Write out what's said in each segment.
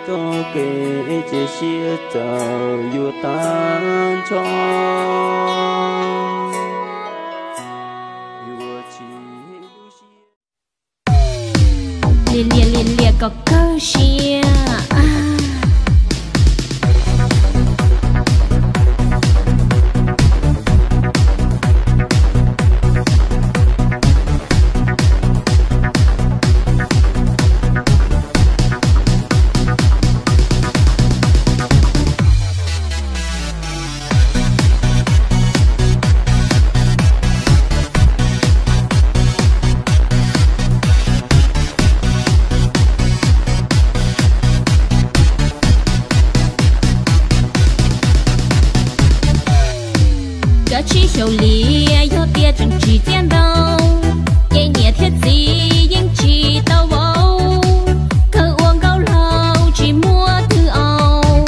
Kev ces siab txawm yuav tag nrho, yuav tsis lub siab. Liam liam liam liam kom kawg siab. Kav tsij xyaum liam, yog tias tseem tsim txiaj ntau, ces niam thiab txiv yeej tsis tau vau. Kawg ua nkauj hlau tsis muaj twg au,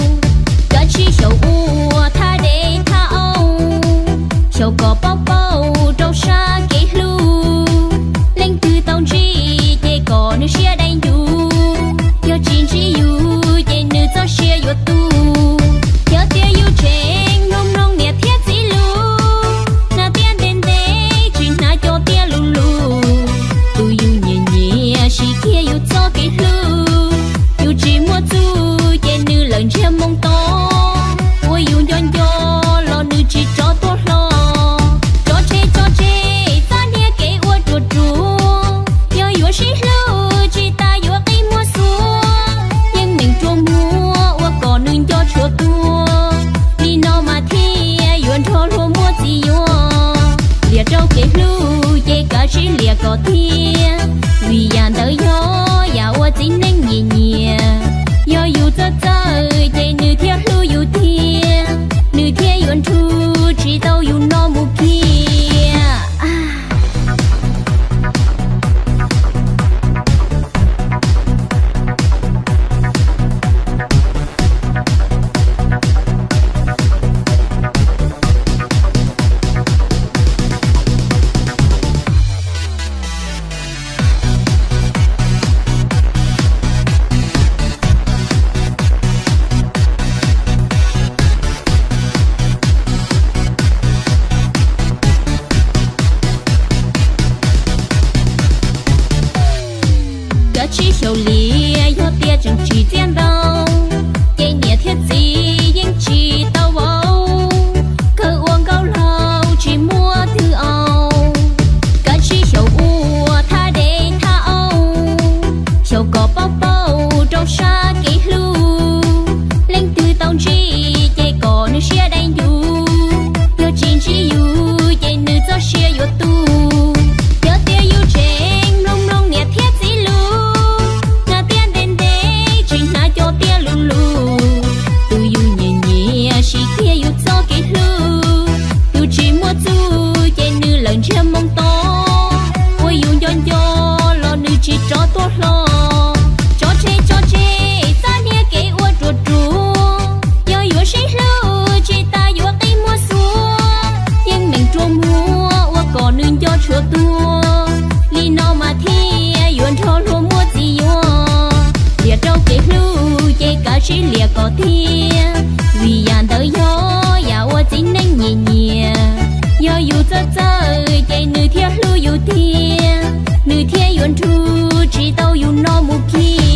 kav tsij xyaum ua thaj dej thaj au, xyaum kom paub paub rau sab kev hlub. Leej twg tau ntsib ces kom nws siab dai ncuv, yog tsis ntsib yus ces nws txoj sia yuav tu. Yog tias yus tseem mloog mloog niam thiab txiv lus, hnav tiab ntev ntev tsis hnav cov tiab lus lus. Tus yus nyiam nyiam siv kiag yus txoj kev hlub, yus tsis muaj txuj ces nws lawm ntsiag moo to. Ua yus nco nco los nws tsis rov tuaj hlo. Tso tseg tso tseg txoj niag kev ua ruam ruam, yog yuav sib hlub tsis tas yuav qi muag xuav. Yeej meem rua muag ua kom nws nco tshuav tuag, li no mas thiaj yuav nrog luag muaj txiv yuav. Liam rau kev hlub ces kav tsij liam kom tiag, vim yam ntawd yog yam uas txiv neej nyiam nyiam. Yog yus txawj txawj ces nws thiaj hlub yus tiag, nws thiaj yuav nrug tsis tau yus no mus kiag. Kav tsij xyaum liam, yog tias tseem tsim txiaj ntau, ces niam thiab txiv yeej tsis tau vau. Kawg ua nkauj hlau tsis muaj twg au, kav tsij xyaum ua thaj dej thaj au, xyaum kom paub paub rau sab kev hlub. Leej twg tau ntsib ces kom nws siab dai ncuv, yog tsis ntsib yus ces nws txoj sia yuav tu. Yog tias yus tseem mloog mloog niam thiab txiv lus, hnav tiab ntev ntev tsis hnav cov tiab lus lus. Tus yus nyiam nyiam siv kiag yus txoj kev hlub, yus tsis muaj txuj ces nws lawm ntsiag moo to. Ua yus nco nco los nws tsis rov tuaj hlo. Tso tseg tso tseg txoj niag kev ua ruam ruam, yog yuav sib hlub tsis tas yuav qi muag xuav. Yeej meem rua muag ua kom nws nco tshuav tuag, li no mas thiaj yuav nrog luag muaj txiv yuav. Liam rau kev hlub ces kav tsij liam kom tiag, vim yam ntawd yog yam uas txiv neej nyiam nyiam. Yog yus txawj txawj ces nws thiaj hlub yus tiag, nws thiaj yuav nrug tsis tau yus no mus kiag.